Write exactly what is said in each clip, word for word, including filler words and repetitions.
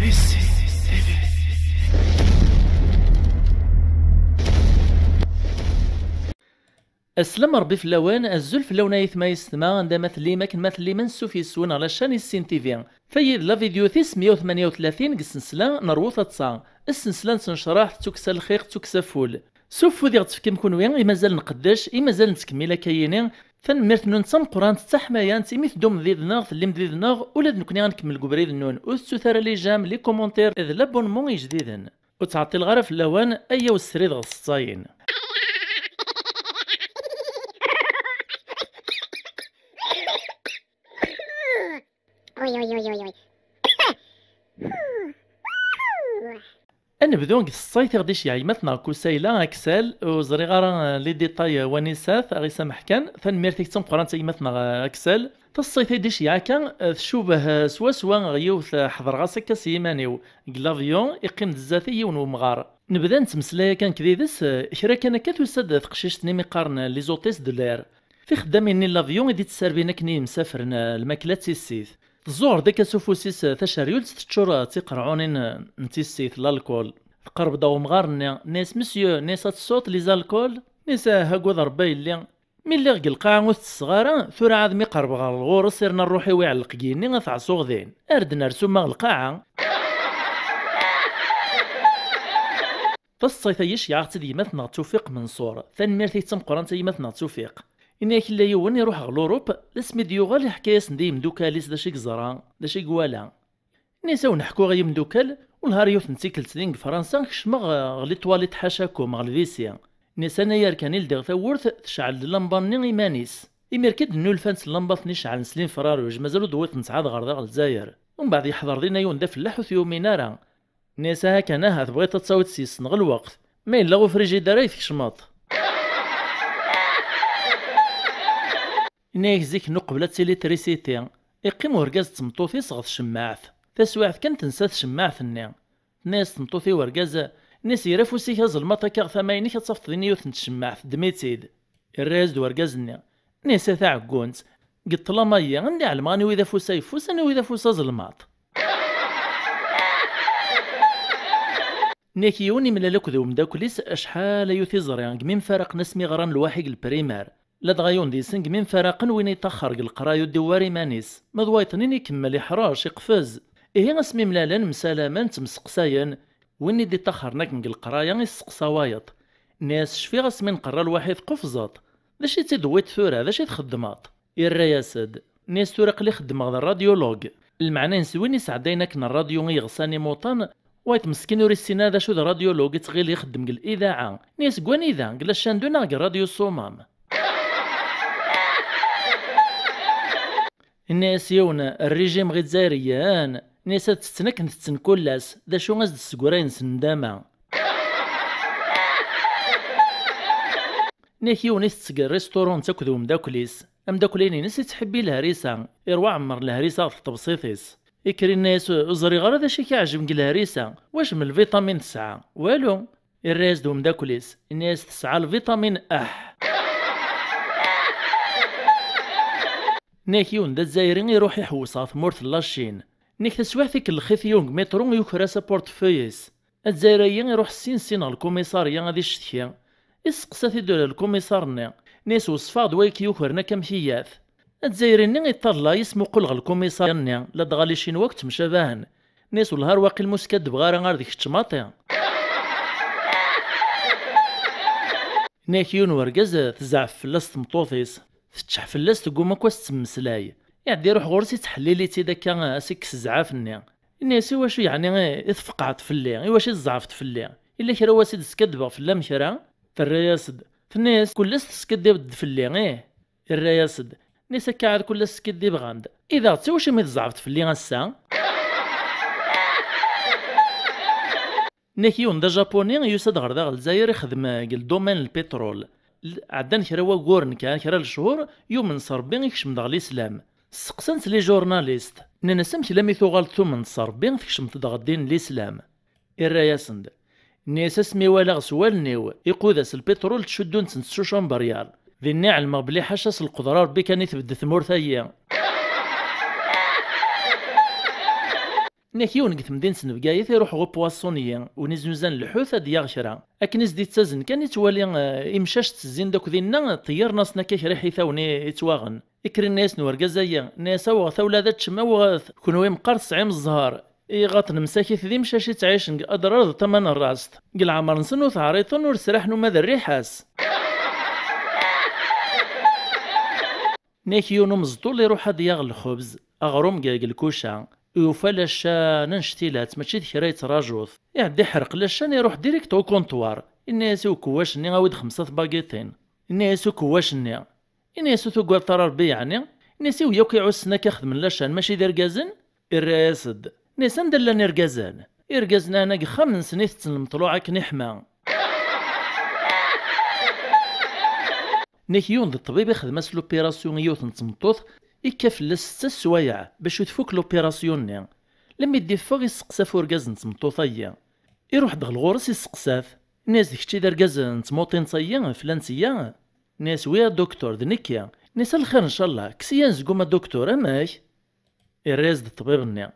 Aslam Ṛebbi fell-awen, azul fell-awen ay atma yessetma, anda ma tellim, akken ma tellim, ansuf yes-wen ɣer la chaîne Issin T V. Tayi d la vidéo tis meyya u tmenya u tlatin deg ssensla n Rwu Taḍsa. Ssensla n tnecraḥt d tukksa n lxiq d tukksa n wul. S ufud i ɣ-d-tefkim kunwi i mazal nqeddec, i mazal nettkemmil akka-yini. Tanemmirt-nwen d tameqqrant, d taḥmayant, imi teddum did-neɣ, tellim did-neɣ, ula d nekkni ad nkemmel deg ubrid-nwen. Ur tettut ara les j'aime, les commentaires d l'abonnement ijdiden. Ur ttɛeṭṭileɣ ara fell-awen, ayyaw srid ɣer tseṭṭayin. Ad nebdu deg tseṭṭayt i ɣ-d-iceyyeɛ gma-tneɣ Kusayla Aksal, ur ẓriɣ ara, eh, les détails, eh, wanisa-t, aɣ-isameḥ kan. Tanemmirt-ik d tameqqrant a gma-tneɣ, eh, Aksal. Taseṭṭayt ay d-iceyyeɛ akka, eh, tcubeh, eh, swaswa ɣer yiwet, eh, ḥeḍreɣ-as akka s yiman-iw. Deg l'avion, iqqim-d zdat-i yiwen wemɣar. Nebda nettmeslay akka nekk did-s, eh, kra kan akka tusa-d teqcict-nni mi qqaren, eh, les hôtesses de l'air. Tixeddamin-nni n l'avion i d-ittserbin akken i yemsafren, eh, lmakla d tissit. Tezzuɣer-d akka s ufus-is, eh, taceryult teččur, eh, d tiqerɛunin, eh, n tissit, l'alcool. Tqerreb-d ɣer umɣar-nni, tenna-yas: "Monsieur, tenna-yas, ad tessuḍ les alcools?" Tenna-yas: "Ah, agad Rebbi a yelli. Mi lliɣ deg lqaɛa ur t-ttesseɣ ara, tura ɛad mi qerbeɣ ɣer ɣur-s, irna rruḥ-iw iɛelleq deg-inni, ad t-ɛṣuɣ din. Ar d-nersu ma ɣer lqaɛa." Taseṭṭayt-a iceyyeɛ-aɣ-tt-id gma-tneɣ Tufiq Menṣur. Tanemmirt-ik d tameqqrant a gma-tneɣ Tufiq. Ini-ak illa yiwen iruḥ ɣer l'Europe, d asmi d-yuɣal iḥka-yasen-d i yimdukal-is d acu i yeẓra, d acu i iwala. Ini-as: "A wen-ḥkuɣ ay imdukal, wellah ar yiwet n tikkelt din deg Fransa kecmeɣ, eh, ɣer les toilettes ḥacakum, ɣer lvisi." Ini-as: "Anayer kan i ldiɣ tawwurt, tecɛel-d llamba-nni iman-is. Imir kan i d-nnulfant llamba-nni ceɛlen s l'infrarouge, mazal ur d-wwiḍent ɛad ɣer da ɣer Lezzayer." Umbeɛd yeḥḍer dinna yiwen d afellaḥ ur t-yumin ara. Ini-as: "Aha kan, aha, tebɣiḍ ad tawiḍ s yes-neɣ lweqt. Ma yella ufrijidar ay tkecmeḍ." Ini-ak: "Zik-nni uqbel ad tili trisiti, iqqim urgaz d tmeṭṭut-is ɣer tcemmaɛt. Taswiɛt kan tensa tcemmaɛt-nni. Tenna-yas tmeṭṭut i urgaz, tenna-yas: 'Ger afus-ik azelmaḍ akka ɣer tama-inek, ad tafeḍ din yiwet n tcemmaɛt, ddem-itt-id.'" Irra-yas-d urgaz-nni, tenna-yas: "A taɛeggunt, deg ṭṭlam-agi, anda i ɛelmeɣ aniwi d afus ayeffus, aniwi d afus azelmaḍ?" Nni-ak yiwen imlal akked umeddakel-is acḥal ay ur t-iẓri, deg mi mfaraqen asmi ɣran lwaḥi deg lprimar. Ladɣa yiwen deg-sen deg mi mfaraqen, win iṭaxxer deg leqraya ur d-iwwi ara iman-is. Ma d wayeḍ-nni ikemmel iḥrec, iqfez. Ihi asmi mlalen, msalamen, ttemseqsayen. Win i d-iṭaxxren akken deg leqraya, isteqsa wayeḍ. Nni-as: "Cfiɣ asmi nqerra lwaḥi tqufzeḍ. D acu i d-tewwiḍ tura? D acu i txeddmeḍ?" Irra-yas-d, nni-as: "Tura aql-i xeddmeɣ d rradyulug." Lmeɛna-ines d win isɛeddayen akken rradyu i yeɣsan imuṭan, wayeḍ meskin ur issin ara d acu d rradyulug, ittɣil ixeddem deg lidaɛa. Nni-as: "Deg wanida? Deg la chaîne deux neɣ deg rradyu Ṣṣumam?" Nni-as yiwen: "Rrijim ɣer Izzayriyen." Nni-as: "Ad tetten akken tetten kul ass, d acu as-d-tessegrayen s nndama." Nni-ak yiwen itett deg restaurant akked umeddakel-is. Ameddakel-inin-is ittḥibbi lehrisa, irwa ɛemmer lehrisa ɣef tebṣiṭ-is. Ikker inna-yas: "Ur ẓriɣ ara d acu i k-iɛejben deg lehrisa, wacu n lvitamine tesɛa?" "Walu." Irra-yas-d umeddakel-is, inna-yas: "Tesɛa lvitamine aḥ." Nni-ak yiwen d azzayri iruḥ iḥewwes ɣer tmurt n Lacin. Nni-ak taswiɛt ikellex-it yiwen deg mitru, yuker-as aportefeuille-is. Azzayri-agi iruḥ sin sin ɣer lkumiṣarya ad iccetki. Isteqsa-t-id lkumiṣar-nni, nni-as: "Weṣṣef-aɣ-d wa i k-yukren akka amek iyyat?" Azzayri-nni iṭṭalay, ismuqul ɣer lkumiṣarya-nni, ladɣa Licinwa akk ttemcabahen. Nni-as: "Wellah ar waqil ma ur skaddbeɣ ara ar d kečč maṭi." Nni-ak yiwen urgaz tezɛef fell-as tmeṭṭut-is, teččeḥ fell-as, tegguma akk ad s-temmeslay. Iɛedda iruḥ ɣur-s, ittḥellil-itt-id akka, a s-ikkes zzɛaf-nni. Inna-yas: "I wacu yeɛni i tfeqɛeḍ fell-i? I wacu i tzeɛfeḍ fell-i? Yella kra wass i d-skaddbeɣ fell-am kra?" Terra-yas-d, tenna-yas: "Kul ass teskaddibeḍ-d fell-i, ih?" Irra-yas-d, nni-as: "Akka ɛad kul ass skiddibeɣ-am-d. I daɣ d wacu mi tzeɛfeḍ fell-i ass-a?" Nni-ak yiwen d ajapuni yusa-d ɣer da ɣer Lezzayer, ixdem, eh, deg ldomaine n lpitrul. L-, ɛeddan kra wagguren kan, kra n lechur, yumen s Rebbi, ikcem-d ɣer lislam. Steqsan-t les journalistes, nnan-as: "Amek lammi tuɣaleḍ tumneḍ s Rebbi, tkecmeḍ-d ɣer ddin n lislam?" Irra-yasen-d, nni-as: "Asmi walaɣ s wallen-iw, iqudas lpitrul ttcuddun-tent s ucamberyal. Dinna i ɛelmeɣ belli ḥaca s lqedra Rebbi kan i tbedd tmurt-agi." Nnak yiwen deg temdint n Bgayet iruḥ ɣer upoissonnier, win iznuzan lḥut ad d-yaɣ kra. Akken i s-d-ittazen kan, ittwali, eh, imcac ttezzin-d akk dinna, ṭeyyren-asen akka kra iḥitawen i, ittwaɣen. Ikker inna-yasen urgaz-agi, inna-yas: "Awɣet a wlad ad teččem, awɣet! Kunwi meqqar tesɛim zzher. Iɣaṭ nemsakit d imcac ittɛicen deg adrar d tama n rast. Deg leɛmer-nsen ur teɛriṭen, ur sraḥen uma d rriḥa-s." Nnak yiwen umeẓṭul iruḥ ad yaɣ lxubz, aɣrum deg, deg lkuca. Yufa lacan annect-ilat, mačči d kra yettraǧut. Iɛedda iḥerq lacan, iruḥ direct au comptoir. Inna-yas i ukewwac-nni: "Awi-d xemsa tbagiṭin." Inna-yas ukewwac-nni, inna-yas: "Ur tugadeḍ ara Rebbi yeɛni?" Inna-yas: "Iwi akk iɛussen akka xedmen lacan, mačči d irgazen?" Irra-yas-d, inna-yas: "Anda llan irgazen? Irgazen ɛna deg ixxamen-nsen i tetten lmeṭluɛ akken iḥma." Nnak yiwen d ṭṭbib ixdem-as l'opération i yiwet n tmeṭṭut, ikka fell-as setta sswayeɛ bac ur tfuk l'opération-nni. Lemmi d-iffeɣ, isteqsa ɣef urgaz n tmeṭṭut-agi. Iruḥ-d ɣer ɣur-s, isteqsa-t. Inna-yas: "D kečč i d argaz n tmuṭint-agi, flan-tt-iya?" Inna-yas: "Wi a docteur, d nekki." Inna-yas: "A lxir, ncallah, kkes-iyi anezgum a docteur, amek?" Irra-yas-d ṭṭbib-nni.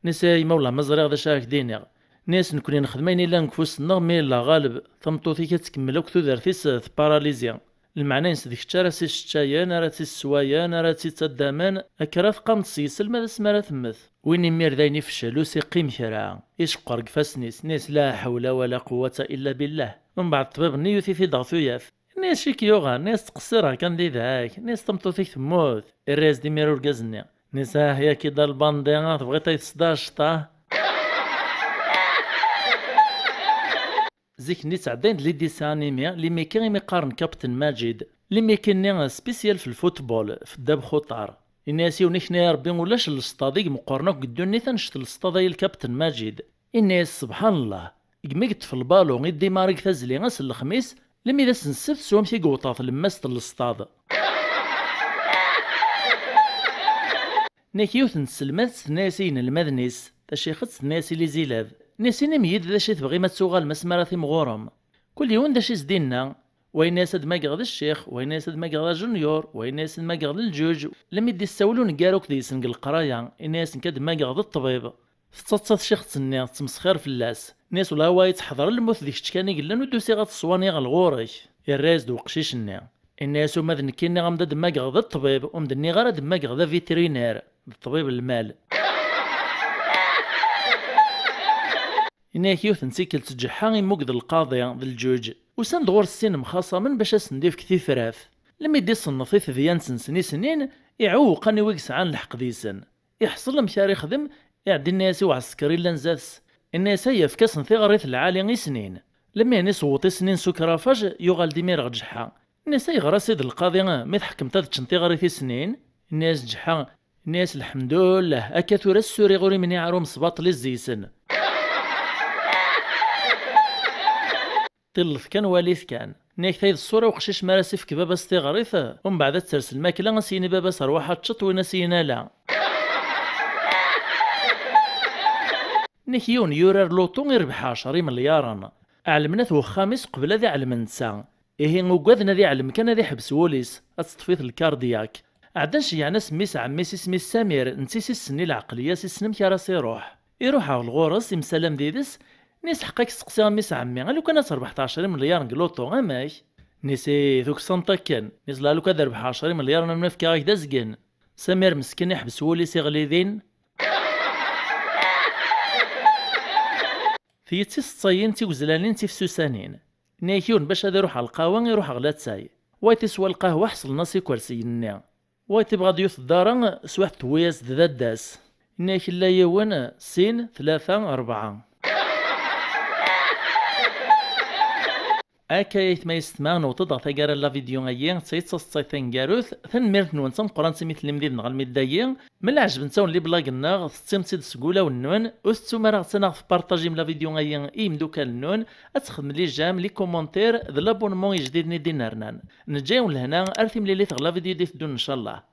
Inna-yas: "Ay ma wellah ma ẓriɣ d acu ara k-d-iniɣ." Inna-yas: "Nekkni nexdem ayen illan deg ufus-nneɣ, mi yella ɣaleb, tameṭṭut-ik ad tkemmel akk tudert-is, eh, tparalizi. Lmeɛna-ines d kečč ara tt-iseččayen, ara tt-isswayen, ara tt-ittaddamen, akka ara teqqameḍ s-yes alma d asmi ara temmet. Win imir d ayen ifecel, ur s-iqqim kra." Iceqqer deg ifassen-is, inna-yas: "La ḥawla wa la quwwata illa billah." Mbeɛd ṭṭbib-nni yuti-t-id ɣer tuyat. Inna-yas: "Cik yuɣal?" Inna-yas: "Ttqeṣṣireɣ kan di dɛak." Inna-yas: "Tameṭṭut-ik temmut." Irra-yas-d imir urgaz-nni. Inna-yas: "Ah, yaki d albandi, ah, tebɣiḍ ad yi-tesdaceḍ, ah?" Zik-nni ttɛeddayen-d les dessins animés, limiki imi qqaren Captain Majid. Limiki-nni spécial f lfutbol, f ddabex uṭar. Inna-yas yiwen: "Ikna ya Rebbi, ulac lesṭad i imeqqren akk deg ddunit annect n lesṭad-agi n Captain Majid." Inna-yas: "Sebḥan Llah, deg mi yeṭṭef lbalu, iddimarig tazli ass n lexmis, lemmi d ass n ssebt s wamek i yewṭeɣ tlemmast n lesṭad." Nnak yiwet n tselmadt tenna-yas i yinelmaden-is, tacixet tenna-yas i les élèves, inna-yas: "Inim-iyi-d d acu i tebɣim ad tuɣalem asmi ara timɣurem?" Kul yiwen d acu i s-d-inna. Wa yenna-yas: "Ad mageɣ d ccix", wa yenna-yas: "Ad mageɣ d ajunjur", wa yenna-yas: "Ad mageɣ d lǧuǧ." Lemmi d-issawel uneggar akk deg-sen deg leqraya, inna-yasen: "Ad mageɣ d ṭṭbib." Tettaḍsa tcixet-nni, tettmesxir fell-as. Inna-yas: "Wellah a wa yettḥeḍren lmut, d kečč kan i yellan, ur d-usiɣ ad teṣwaniɣ ɣer ɣur-k." Irra-yas-d weqcic-nni. Inna-yas: "Uma d nekki nniɣ-am-d ad mageɣ d ṭṭbib, ur m-d-nniɣ ara ad mageɣ d avitrinaire, d ṭṭbib n lmal." Inna-yak yiwet n tikkelt ǧeḥḥa immug d lqaḍi d lǧuǧ. Usan-d ɣur-s sin mxaṣamen bac ad sen-d-ifk tifrat. Lemmi d-iṣennef i tedyant-nsen i snin, iɛewweq aniwa i yesɛan lḥeqq deg-sen. Iḥṣel amek ara ixdem, iɛeddi inna-yas i uɛesker illan zdat-s. Inna-yas: "Ay, efk-asen tiɣrit lɛali i snin." Lemmi iṣewweḍ i snin s ukrafaj, yuɣal-d imir ɣer ǧeḥḥa. Inna-yas: "Ayɣer a sidi lqaḍi mi tḥekmeḍ ad ččen tiɣrit i snin?" Inna-yas ǧeḥḥa, inna-yas: "Lḥemdullah, akka tura ssuriɣ ur imniɛ ara umesbaṭel i zzi-ysen." Ṭillet kan, walit kan. Nniɣ-ak tayeḍ ṣṣura uqcic mi ara s-ifk baba-s tiɣrit, umbeɛd ad ters lmakla, a s-yini baba-s: "Rwaḥ ad teččeḍ", win a s-yini: "Ala." Nniɣ-ak yiwen yurar luṭu irbeḥ ɛecra imelyaṛen. Ɛelmen at wexxam-is qbel ad iɛelmen netta. Ihi ugaden ad iɛelm kan ad iḥbes wul-is, ad teṭṭef-it lkardiyak. Ɛeddan ceyyɛen-as mmi-s ɛemmi-s isem-is Samir, netta i s-isennen i lɛeqliya, s-issen amek ara s-iruḥ. Iruḥ ɣer ɣur-s, imsalam did-s, inna-yas: "Ḥeqqa ad k-steqsiɣ a mmi-s ɛemmi, alukan ad terbeḥ ɛecra imelyaṛen deg luṭu, amek?" Inna-yas: "Ih, tuksaneḍ akken." Inna-yas: "La, alukan ad rbeḥ ɛecra imelyaṛen ad m-fkeɣ ak d azgen." Samir meskin iḥbes wul-is iɣli din. Tiyi d tiseṭṭayin d tiwezlanin d tifsusanin. Inna-yak yiwen bac ad iruḥ ɣer lqahwa, iruḥ ɣer latay. Wayeḍ iswa lqahwa, ḥeṣlen-as ikersiyen-nni. Wayeḍ ibɣa ad yut ddara, swiḥ tewwi-yas-d dadda-s. Inna-yak illa yiwen, sin, tlata, rebɛa. Akka ay aytma yessetma, newweḍ-d ɣer taggara n la vidéo-agi, d tayeḍ taseḍsayt taneggarut. Tanemmirt-nwen d tameqqrant imi tellim did-neɣ almi d dagi. Ma lɛejbent-awen les blagues-nneɣ, tettim-tt-id seg wulawen-nwen, ur tettum ara ɣ-ttanaɣ tpartajim la vidéo-agi i yimdukal-nwen, ad txedmem les j'aime, les commentaires, d l'abonnement ijdiden i d-inernan. Neǧǧa-yawen lehna, ar timlilit ɣer la vidéo i d-iteddun, ncallah.